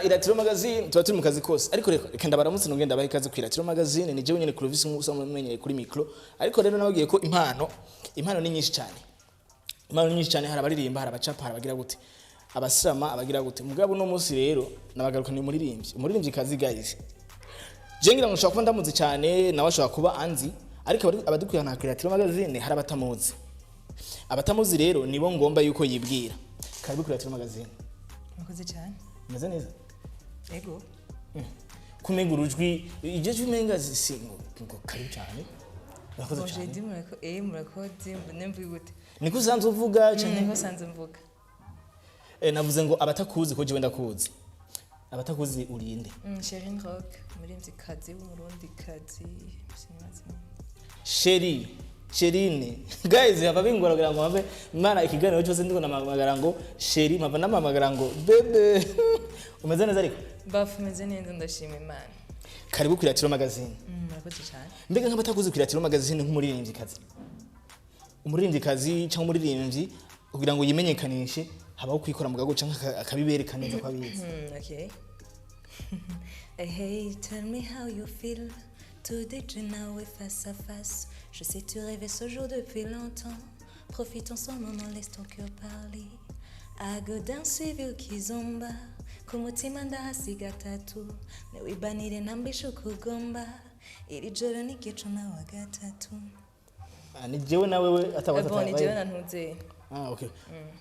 Iratiro Magazine tuba turi mu kazi kose, ariko reka ndabaramutse, nongeye ndabaha ikaze ku Iratiro Magazine. Ni jewe nyene Clovis, nk'uko usanzwe mumenyereye kuri micro. Ariko rero nababwiye ko impano ni nyinshi cyane, impano ni nyinshi cyane. Hari abaririmba, hari abacapa, hari abagira gute, abasirama, abagira gute. Mugabo uno munsi rero nabagarukaniye umuririmbyi, umuririmbyi kazi. Guys, je ngira ngo nshobora kuba ndamuzi cyane, nawe ashobora kuba anzi, ariko abadukurikirana ku Iratiro Magazine hari abatamuzi. Abatamuzi rero nibo ngomba yuko yibwira. Karibu ku Iratiro Magazine. Murakoze cyane. Umeze neza? Ego. Kumenga urujwi, iryo jwi umenga si ngo karibu cyane, urakoze Bon, j'ai cyane. dit murakoze, mbone mvuge gute? Niko usanzwe uvuga cyane? Niko sanze mvuga. Navuze ngo abatakuzi, ko jewe ndakuzi, abatakuzi urinde? Sherine Rock, umuririmvyikazi w'umurundikazi, sinibaza. Sheri Sherine, guys, hava bingora kugira ngo mpave mara ikiganiro cyose ndiko namamagara ngo Sheri, mpava namamagara ngo bébé. Umeze neza ariko? Bafu, meze neza, ndashima Imana. Karibu ku Iratiro Magazine. Murakoze cyane. Mbega nk'abatakuzi ku Iratiro Magazine nk'umuririmvyikazi, umuririmvyikazi cyangwa umuririmbyi, kugira ngo yimenyekanishe habaho kwikora mu gago canke akabibereka neza ko abizi. Okay. Hey, tell me how you feel. Today, nawe face à face. Je sais, tu rêvais ce jour depuis longtemps. Profitons ce moment, laisse ton cœur parler. I go dance with you kizomba. Ku mutima ndahasiga tattoo. Niwibanire ntambishe uko ugomba. Iri joro ni igicu nawe gatatu. Ah, ni jewe nawe we atabaza? Bon, ni jewe na ntuze. Ah, okay.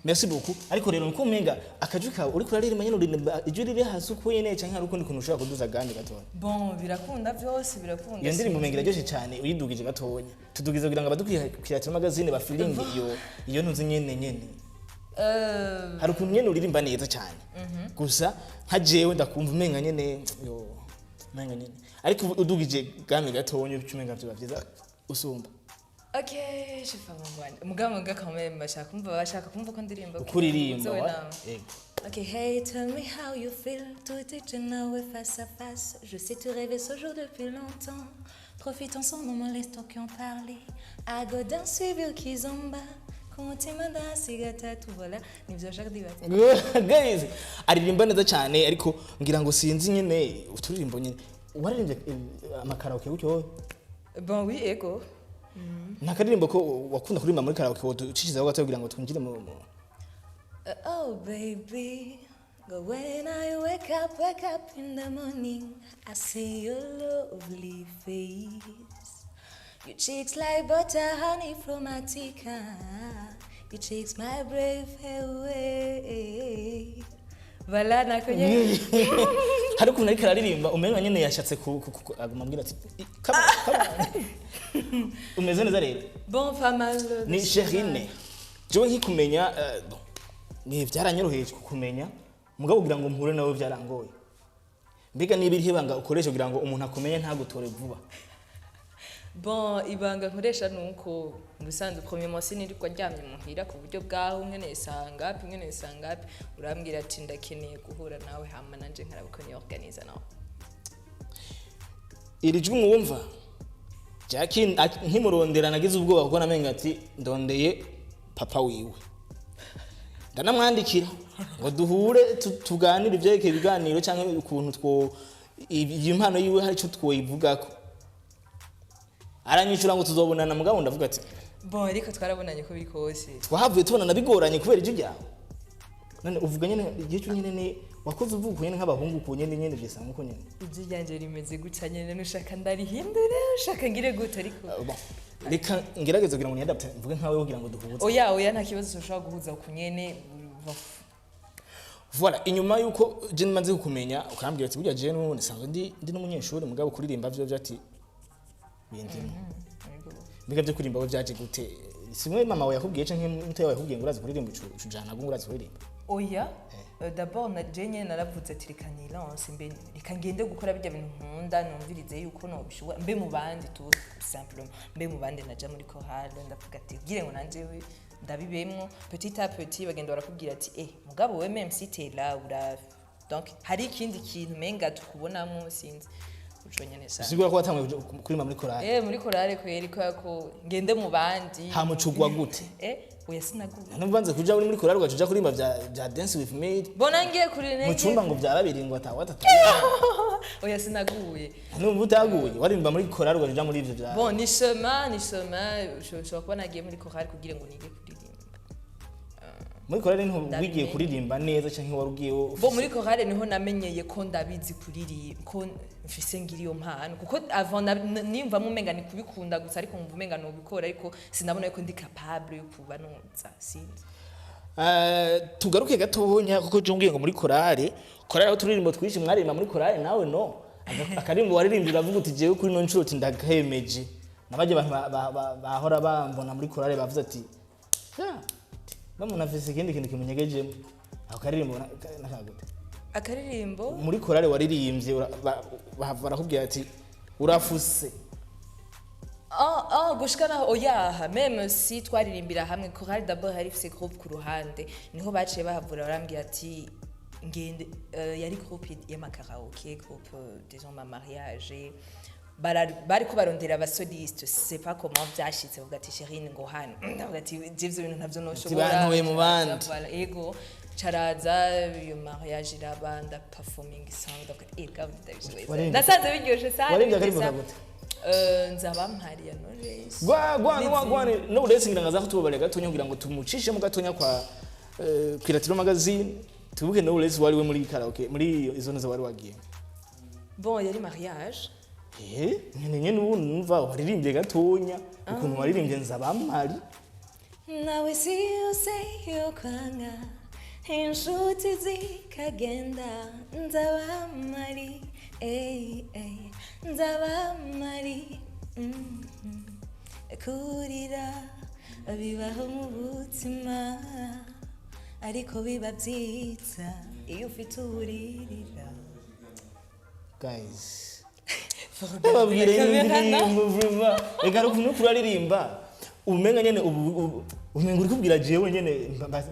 Merci beaucoup. Ariko rero niko umenga akajwi kawe uriko uraririmba nyene, uririmba ijwi riri hasi uko nyene, canke hari ukundi kuntu ushobora kuduza gandi gatonya? Bon, birakunda byose, birakunda. Iyo ndirimbo umenga iraryoshe cyane uyidugije gatonya. Tudugize kugira ngo abadukurikira Magazine bafilinge iyo ntuzi nyene nyene. Hari ukuntu nyene uririmba neza cyane. Gusa nka jewe ndakumva umenga nyene, yo umenga nyene. Ariko udugije game gatonya uca umenga vyoba vyiza usumba. Ok, je fais mon rwanda. Mugabo muga quand même bashaka kumva ko ndirimba. Uko uririmba Zoe wa? Nawe. Yego. Ok, hey, tell me how you feel. Tout est nawe face à face. Je sais, tu rêvais ce jour depuis longtemps. Profitons ce moment, laisse ton cœur parler. I go dance with you kizomba. Ku mutima ndahasiga tattoo. Voilà, nivyo bashaka ndibaza. Guys, aririmba neza cyane, ariko ngira ngo sinzi nyene uturirimbo nyene waririmbye, amakaraoke gutyo wowe? Bon, oui, ego. Nta karirimbo ko wakunda kuririmba muri karaoke woducishizaho gato kugira ngo twinjire mu Oh baby, but when I wake up in the morning, I see your lovely face. Your cheeks like butter, honey from a teacup. You takes my breath away. Voilà, nakonye. Hari ukuntu ariko araririmba umenga nyene yashatse aguma ambwira ati: "Come on, come on." Umeze neza rero? Bon, pas mal. Ni Sherine. Jewe nkikumenya, bon, ni byaranyoroheye kukumenya, mugabo kugira ngo mpure nawe byarangoye. Mbega niba iriho ibanga ukoresha kugira ngo umuntu akumenye ntagutore vuba? Bon, ibanga nkoresha nuko mu bisanzwe, premièrement, sinirirwa ndyamye muhira ku buryo bwaho nkeneye sangapi, nkeneye sangapi, urambwira ati ndakeneye guhura nawe, hama nanje nkaraba uko niorganiza nawe. Iri jwi mwumva, Jackie, nkimurondera nagize ubwoba kuko namenga ati ndondeye papa wiwe. Ndanamwandikira ngo duhure, tuganire ibyerekeye ibiganiro cyangwa ukuntu two iyi impano yiwe hari icyo twoyivugako. Aranyishura ngo tuzobonana, mugabo ndavuga ati Bon, ariko twarabonanye ko biri kose. Twahavuye tubonana bigoranye kubera ijwi ryawe. None uvuga nyene igihe cyo nyene ni wakoze uvuga uko nyene nk'abahungu, uko nyene nyene byisanga uko nyene? Ijwi ryanje rimeze gutya nyene, nushaka ndarihindure, ushaka ngire gute, ariko Bon, reka ngerageze kugira ngo niyadapte mvuge nkawe kugira ngo duhuze. Oya, oya, nta kibazo, ushobora guhuza ku nyene. Voilà, inyuma yuko je maze kukumenya ukambwira ati burya je n'ubundi nsanzwe ndi n'umunyeshuri, mugabo kuririmba vyo ati bindimo. Mbega byo kuririmba bo byaje gute? Simwe mama wawe yakubwiye canke mutoya wawe yakubwiye ngo urazi kuririmba, ucujana ngo urazi kuririmba? Oya. D'abord na je nyene naravuze ati reka nilance, mbe reka ngende gukora bijya bintu nkunda, numvirize yuko nobishobora, mbe mu bandi, tout simplement mbe mu bandi. Naja muri chorale, ndavuga ati gire ngo nanje we ndabibemwo. Petit à petit bagenda barakubwira ati eh, mugabo we, même si t'es là, ura donc hari ikindi kintu menga tukubonamwo, sinzi uco nyene sa. Sigura ko watanguye kuririmba muri korali? Eh, muri chorale kweri, kubera ko ngende mu bandi. Hamucugwa gute? Eh. Oya, sinaguye. Nubanze kuja uri muri korali, ugaca uja kuririmba vya Dance with Me Bona ngiye kuri mu cumba ngo vya babiri, ngo atawa batatu. Oya, sinaguye. Numva utaguye, waririmba muri korali ugaca uja muri ivyo vya Bon, ni chemin, ushobora kuba nagiye muri chorale kugira ngo nige kuririmba. Muri korali niho wigiye Ndabimenye. kuririmba neza, canke wari ugiye Bon, muri chorale niho namenyeye ko ndabizi kuririmba, ko mfise ngira iyo mpano, kuko avant niyumvamo umenga ni kubikunda gusa, ariko nkumva umenga nobikora, ariko sinabona yuko ndi capable yo kuba noza, sinzi. Tugaruke gatonya, kuko je umbwiye ngo muri korale, korale aho turirimbo twinshi mwaririmba muri korale nawe no akarimbo waririmbye uravuga uti: "Jewe kuri no nshuro uti ndagahemeje." Nabajye abantu bahora bambona muri korale bavuze ati: "Ya, bamuntu afise ikindi kintu kimunyegejemo." Ako karirimbo nakagute? Akaririmbo? Muri korale waririmbye barakubwira ati: "Urafuse." Ah, gushika naho oyaha, même si twaririmbira hamwe chorale, d'abord hari ifise groupe ku ruhande, niho baciye bahavura barambwira ati ngende, yari groupe y'amakaraoke, groupe, disons ma mariage, bariko barondera abasoliste, c'est pas comment vyashitse, bavuga ati: "Cherine, ngo hano." Ndavuga ati: "Je ivyo bintu ntavyo noshobora." Bantoye mu bandi. Voilà, ego, caraza iyo mariage iraba, nda performing song, ndavuga ati: "Eh, ndabishoboye." Nasanze biryoshe sana. Waririmbye akaririmbo Bisa. kagute? Nzaba mpari ya Knowless. Gwa gwa gwa gwa. N'izindi. No uretse ngira ngaza kutubabarira gatonya kugira ngo tumucishemo gatonya kwa Kwiratiro Magazine, tubuke no uretse wari we muri karaoke, muri izo nzo wari wagiye. Bon, yari mariage. Nyene nyene ubu numva waririmbye gatonya ukuntu waririmbye Nzabamari. Nawe si yose yokwanga, inshuti zikagenda, nzaba mpari, ey, ey, nzaba mpari. Kurira bibaho mu buzima, ariko biba byiza iyo ufite uburirira. Guys, babwire indirimbo vraiment, reka ukuntu kuraririmba umenga nyene umenga uri kubwira jewe nyene,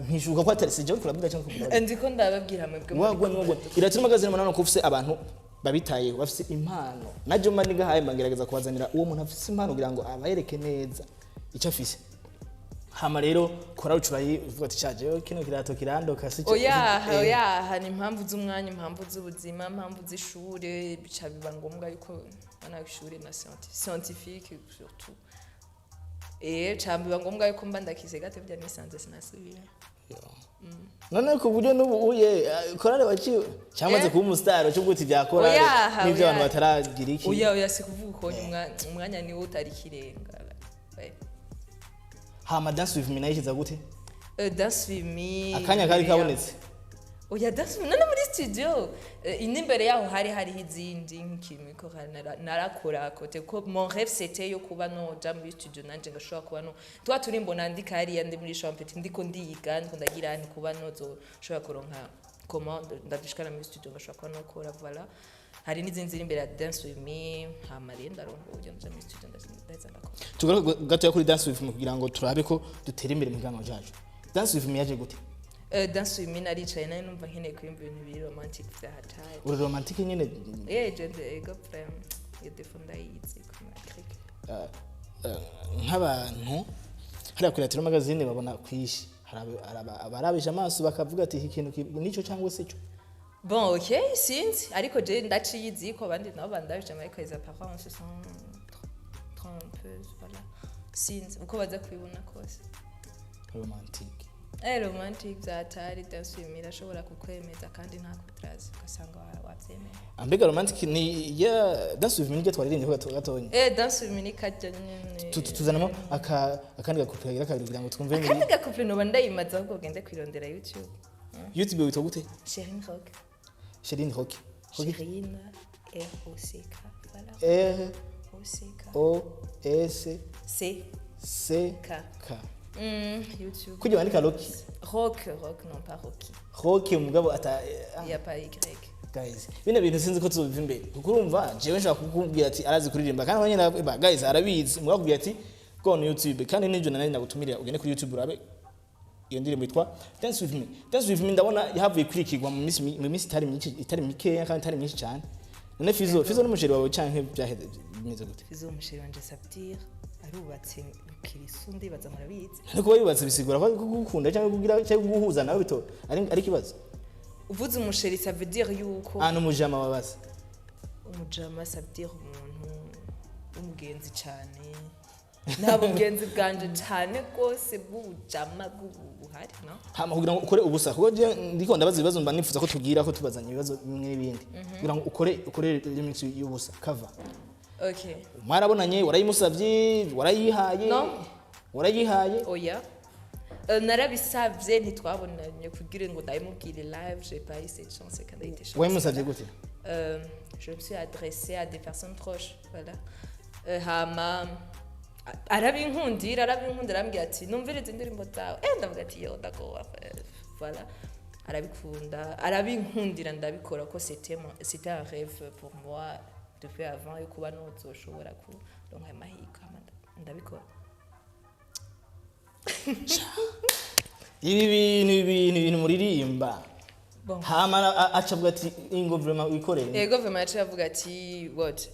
ntishuka ko atari si jewe kurabwira cyangwa kubwira. Ndiko ndababwira mwebwe. Wagwa wagwa. Iratiro Magazine, manano ko ufise abantu babitayeho, bafise impano. Naje mba nigahaye mbangerageza kubazanira uwo muntu afise impano kugira ngo abayereke neza icyo afise. Hama rero kora ucurayi uvuga ati: "Caje kino kirato kirandoka si cyo." Oyaha, oyaha, ni impamvu z'umwanya, impamvu z'ubuzima, impamvu z'ishure, bica biba ngombwa yuko bana ishure na scientifique surtout, ca biba ngombwa yuko mba ndakize gato bya nisanze sinasubira. None ku buryo n'ubu uye korale waciye cyamaze kuba umustar cyo guti bya korale Oyaha, n'ibyo abantu oyaha. bataragira iki? Oya, oya, si kuvuga uko, umwanya niwo utari ikirenga. Hama Dance with Me nayo ikiza gute? Dance with Me Akanya kari kabonetse. Oya, Dance with Me none muri studio, n'imbere yaho hari hariho izindi nk'ikintu chorale narakora côté, ko mon rêve c'était yo kuba noja muri studio nanje ngashobora kuba no twa turimbo nandika hariya ndi muri chambre, ndiko ndiga, ndiko ndagira nti kuba nozoshobora kuronka commande ndadushikana muri studio ngashobora kuba nokora. Voilà, hari n'izindi ziri imbere ya Dance with Me. Hama rero ndaronka uburyo nja muri studio, ndaheza ndakora. Tugaruke gatoya kuri Dance with Me kugira ngo turabe ko dutera imbere mu kiganiro cyacu. Dance with Me yaje gute? Dance with Me, naricaye nari numva nkeneye kwiyumva ibintu biri romantic vya hatari. Uri romantique nyene? Eh, je de ego vraiment, iyo défaut ndayizi kuma cric. Nk'abantu hariya kuri Latino Magazine babona kwishi, hari abarabisha amaso bakavuga ati: "Iki kintu nico cyangwa se cyo." Bon, ok, sinzi, ariko je ndaciyizi ko abandi nabo bandabije, ariko les apparences sont trompeuses, voilà, sinzi uko baza kubibona kose. Romantique. Eh, romantic vya hatari. Dance with Me irashobora kukwemeza kandi nta kutrazi, ugasanga wavyemeye. Ambega romantic ni ya Dance with Me niryo twaririmbye ko gatonya? Eh, Dance with Me ni kajya nyene. Tuzanamo akandi gacouplet kagira kabiri kugira ngo twumve muri Akandi gacouplet noba ndayimaze, ahubwo ugende kwirondera YouTube. YouTube witwa gute? Cherine Rock. Sherine Rock. Rock. Cherine R O C K, voilà. R O C K. O S C C K. K. YouTube. Kugira bandika Rock. Rock, Rock, non pas Rocky. Rock mugabo ata Il n'y a pas Y. Guys, bino bintu sinzi ko tuzobiva imbere, kuko urumva jewe nshobora kukubwira ati arazi kuririmba, kandi abanye ba guys arabizi, mugakubwira ati: "Go on YouTube." Kandi n'ibyo nari nagutumirira, ugende kuri YouTube urabe iyo ndirimbo yitwa Dance with Me. Dance with Me ndabona yahavuye kwirikirwa mu minsi itari myinshi, itari mikeya kandi itari myinshi cyane. None Fizo, Fizo n'umuchéri wawe canke byaheze, bimeze gute? Fizo, umuchéri wanje, ça veut dire Arubatse Bukirisu, ndibaza murabizi. No kuba yubatse bisigura ko kugukunda cyangwa kugira cyangwa guhuza nawe bito ari ikibazo? Uvuze umu chéri, ça veut dire yuko Ah, n'umujama wabaza. Umujama, ça veut dire umuntu w'umugenzi cyane. Nta bugenzi bwanje cyane rwose bw'ubujama bw'ubu buhari, no. Hama kugira ngo ukore ubusa, kuko je ndiko ndabaza ibibazo, mba nifuza ko tubwira ko tubazanya ibibazo bimwe n'ibindi, kugira ngo ukore remix y'ubusa, cover. Okay. Mwarabonanye? Warayimusavye? Warayihaye? No. Warayihaye? Oya. Narabisavye, ntitwabonanye kugira ngo ndabimubwire live. J'ai pas eu cette chance kandi ayite chance. Wayimusavye gute? Je me suis adressée à des personnes proches, voilà. Hama arabinkundira, arambwira ati: "Numvirize indirimbo zawe." Ndavuga ati: "Yo, ndagowa." Voilà, arabikunda, arabinkundira, ndabikora ko c'était un rêve pour moi depuis avant yo kuba nozoshobora kuronka ayo mahirwe. Hama ndabikora. Ibi bintu muririmba. Bon. Hama aca avuga ati: "Ingo vraiment wikorere." Ego, vraiment yaciye avuga ati: "What?"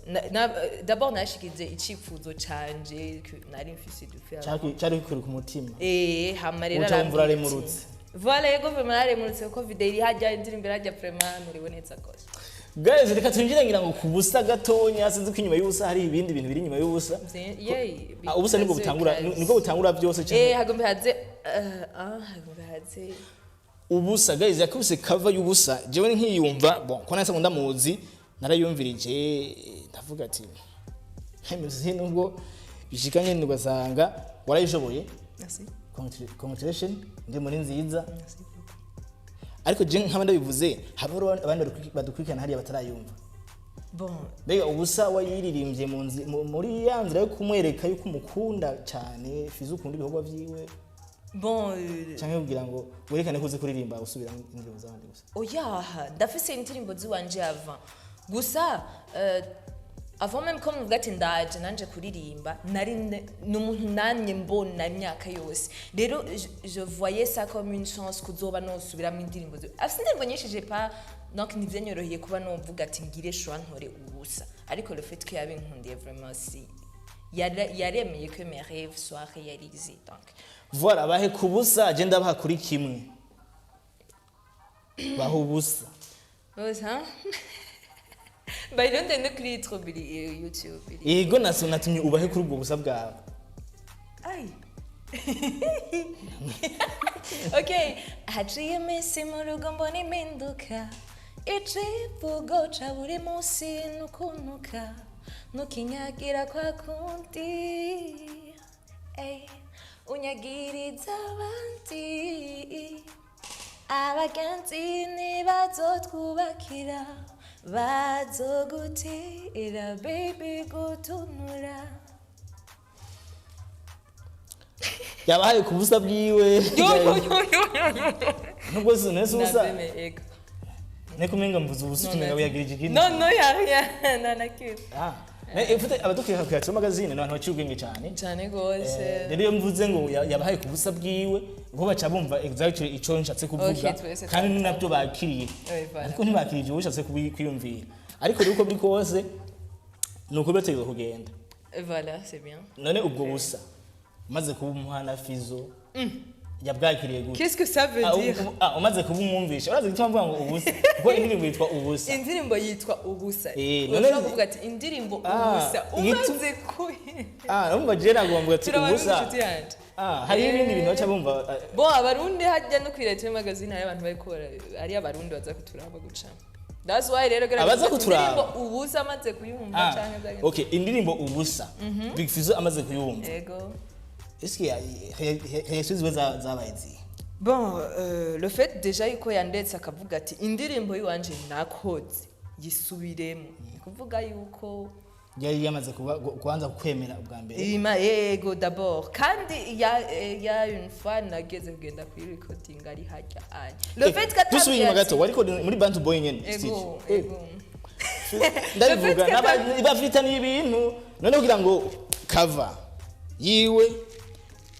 D'abord nashikize icifuzo canje que nari mfise depuis avant. Cari kuri ku mutima. Hama rero Uca wumva arambwira ati- uraremurutse. Voilà, yego, vraiment nararemurutse kuko video iri hajya, indirimbo irajya, vraiment merewe neza gose. Guys, reka twinjire ngira ngo ku busa gatonya. Sinzi ko inyuma y'ubusa hari ibindi bintu biri inyuma y'ubusa. Yeee. Ah, ubusa nibwo butangura, nibwo butangura byose cyane. Hagombe haze hagombe haze. Ubusa, guys, yakubise cover y'ubusa. Jewe nkiyumva, bon, ko nase ndamuzi, narayumvirije, ndavuga ati: "MC, nubwo bishika nyine ugasanga warayishoboye." Merci. Congratulation, ndi muri nziza. Merci beaucoup. Ariko je nkaba ndabivuze, haba abandi badukurikirana hariya batarayumva. Bon. Mbega ubusa wayiririmbye muri ya nzira yo kumwereka yuko umukunda cyane Fizo, ukunda ibikorwa vyiwe, Bon, canke kugira ngo werekane ko uzi kuririmba usubira indirimbo z'abandi gusa? Oya, ndafise indirimbo ziwanje avant gusa, avant même ko muvuga ati ndaje nanje kuririmba, nari ni umuntu namye mbona imyaka yose. Rero je voyais ça comme une chance kuzoba nosubiramo indirimbo afise indirimbo nyinshi. J'ai pas, donc ntivyanyoroheye kuba novuga ati ngire choix ntore ubusa, ariko le fait que yabinkundiye vraiment, si yaremeye que mes rêves soient réalisés, donc. Voilà, bahe ku busa, je ndabaha kuri kimwe, baha ubusa. Ubusa bayirondeye no kuri YouTube, iri YouTube iri. Yego, naso natumye ubahe kuri ubwo busa bwawe. Ai. Okay, haciye iminsi mu rugo mbona impinduka, icivugo ca buri munsi nukuntuka, nukinyagira kwa kundi. Ey, unyagiriza abandi, abagenzi ntibazotwubakira, bazogutera baby gutunura. Yabahaye ku busa bwiwe. Yo yo yo yo yo! Nubwo si nese ubusa. Nabyemeye, yego. Niko umenga mvuze ubusa, utumenga wiyagirije ikindi. No, no, ya rien, nta na kimwe. Ah, ufite abadukurikira ku Iratiro Magazine ni abantu baciye ubwenge cyane. Cyane rwose. Rero iyo mvuze ngo yabahaye ku busa bwiwe, bo baca bumva exactly ico nshatse kuvuga. Okay, twese. Kandi ni nabyo bakiriye. Voilà. Ariko ntibakiriye ibyo ushatse kwiyumvira, ariko rero uko biri kose ni uko bibategeka kugenda. Voilà, c'est bien. None ubwo busa umaze kuba umuhana, Fizo yabwakiriye gute? Qu'est-ce que ça veut Ah, dire? Umaze kuba umwumvisha, urazi gituma mvuga ngo ubusa? Kuko indirimbo yitwa Ubusa. Indirimbo yitwa Ubusa. None- Ushobora kuvuga ati indirimbo Ah, Ubusa umaze ku Ah, urumva je nagomba mvuga ati Turabarundi, ubusa. inshuti yanje. Ah, hari ibindi bintu baca bumva. Bon, abarundi hajya no kwireta magazine, hari abantu bariko ari abarundi baza kuturaba guca. That's why rero gerageza Abaza ati kuturaba? indirimbo Ubusa amaze kuyumva Ah, canke byagenze. okay, indirimbo Ubusa, Big Fizzo amaze kuyumva, Yego. est-ce que réaction ziwe zabaye zihe? Bon, le fait déjà yuko yandetse akavuga ati indirimbo yiwanje nakoze yisubiremo, ni kuvuga yuko Yari yamaze kuba kubanza kwemera ubwa mbere. Ima yego d'abord, kandi ya une fois nageze kugenda kuri recording ari hajya anya le fait que Dusubiye inyuma gato, wariko muri Bantu Boy nyene ego. studio. Ego. Ndabivuga. Le fait que bafitaniye ibintu none kugira ngo cover yiwe,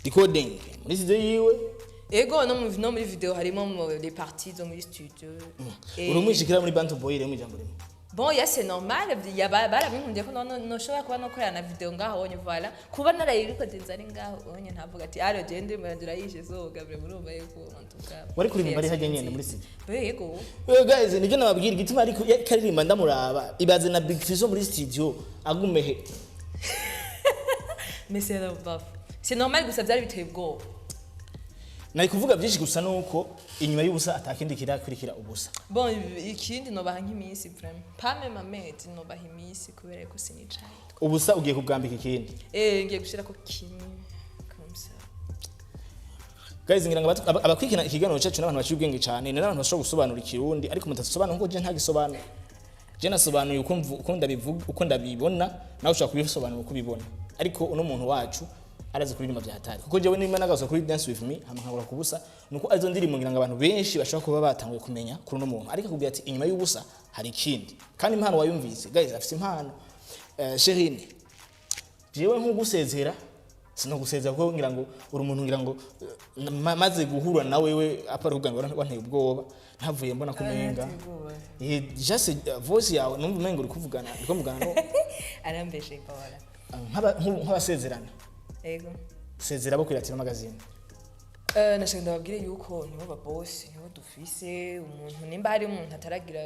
recording muri studio yiwe. Ego, no muri video harimo les parties zo muri studio. Uri umwishikira muri Bantu Boy rero mu ijambo rimwe. Bon, ya, c'est normal, ya barabinkundiye ko noshobora kuba nokorera na video ngaho onye. Voilà, kuba narayirikodinze ari ngaho onye, ntavuga ati aro je ndirimbo yanjye urayishe. So Gabriel, murumva yuko en tout cas Wari kuririmba ari hajya nyene muri studio? Yego. Guys, nibyo nababwira igituma ariko karirimba ndamuraba. Ibaze na Big Fizzo muri studio agumehe. Mais c'est bof, c'est normal, gusa byari biteye ubwoba. Nari kuvuga byinshi, gusa nuko inyuma y'ubusa atakindi kirakurikira ubusa. Bon, ikindi nobaha nk'iminsi, vraiment pas même amezi, nobaha iminsi kubera ko sinicaye. Ubusa ugiye kubwambika ikindi. Eh, ngiye gushirako kimwe comme ça. Guys, ngira ngo abakwikina ikiganiro cyacu n'abantu baciye ubwenge cyane, ni n'abantu bashobora gusobanura ikirundi, ariko mutasobanura nkuko je ntagisobanura. Je nasobanuye uko ndabivuga, uko ndabibona, nawe ushobora kubisobanura uko ubibona. Ariko uno muntu wacu arazi kuririmba bya hatari, kuko jewe nimba nagaruka kuri Dance With Me hama nkabura kubusa, nuko arizo ndirimbo ngira ngo abantu benshi bashobora kuba batanguye kumenya kuri uno muntu. Ariko akubwira ati inyuma y'ubusa hari ikindi, kandi impano wayumvise. Guys, afite impano. Sherine, jewe nk'ugusezera sinagusezera, kuko ngira ngo uri umuntu, ngira ngo maze guhura na wewe apara kuvuga ngo wanteye ubwoba, ntavuye mbona ko umenga just voice yawe numva umenga uri kuvugana, uri kuvugana no Arambeshe Paola. Nk'abasezerana. Yego. Sezera bo kwiratira magazine. Nashaka ndababwire yuko nibo babosi, nibo dufise. Umuntu nimba hari umuntu ataragira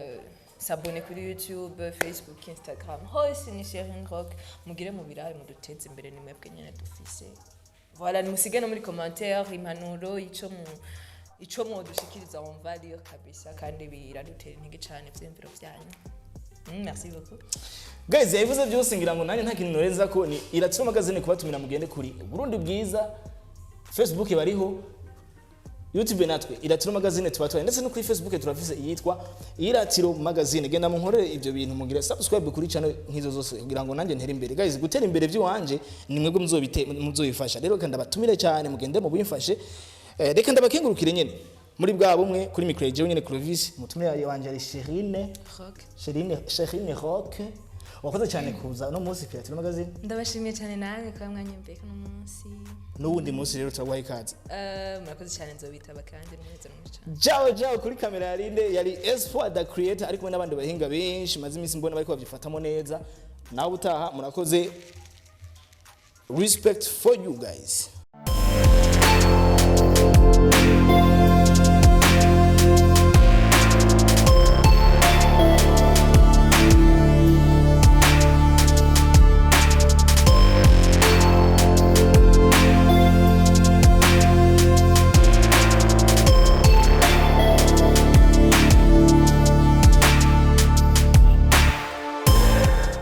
s'abonner kuri YouTube, Facebook, Instagram, hose ni Sharing Rock. Mugire mu birayi muduteze imbere, ni mwebwe nyene dufise. Voilà, nimusige no muri commentaire impanuro, ico mwodushikiriza, on va lire kabisa, kandi biradutera intege cane ivyiyumviro vyanyu. Merci beaucoup. Guys, yabivuze byose, ngira ngo nanjye nta kintu noreza ko ni Iratiro Magazine kubatumira mugende kuri Burundi Bwiza, Facebook bariho, YouTube natwe Iratiro Magazine tuba twari, ndetse no kuri Facebook turafise iyitwa Iratiro Magazine. Genda munkorere ibyo bintu, mugire subscribe kuri channel nk'izo zose kugira ngo nanjye ntere imbere. Guys, gutera imbere by'iwanje ni mwebwe muzobite muzobifasha. Rero kandi abatumire cyane mugende mubimfashe. Reka ndabakengurukire nyene muri bwa bumwe. Kuri micro jewe nyene Clovis, mutumire wanje ari Sherine Rock. Sherine, Sherine Rock. Wakoze cyane kuza no munsi Iratiro Magazine. Ndabashimiye cyane namwe kuba mwanyumviye kuno munsi. N'uwundi munsi rero turaguha ikaze. Murakoze cyane, nzobitaba kandi n'umunezero mwinshi cyane. Ciao ciao. Kuri kamera yarinde yari Espoir the Creator, ari kumwe n'abandi bahinga benshi maze iminsi mbona bariko babyifatamo neza. Nawe utaha, murakoze. Respect for you guys.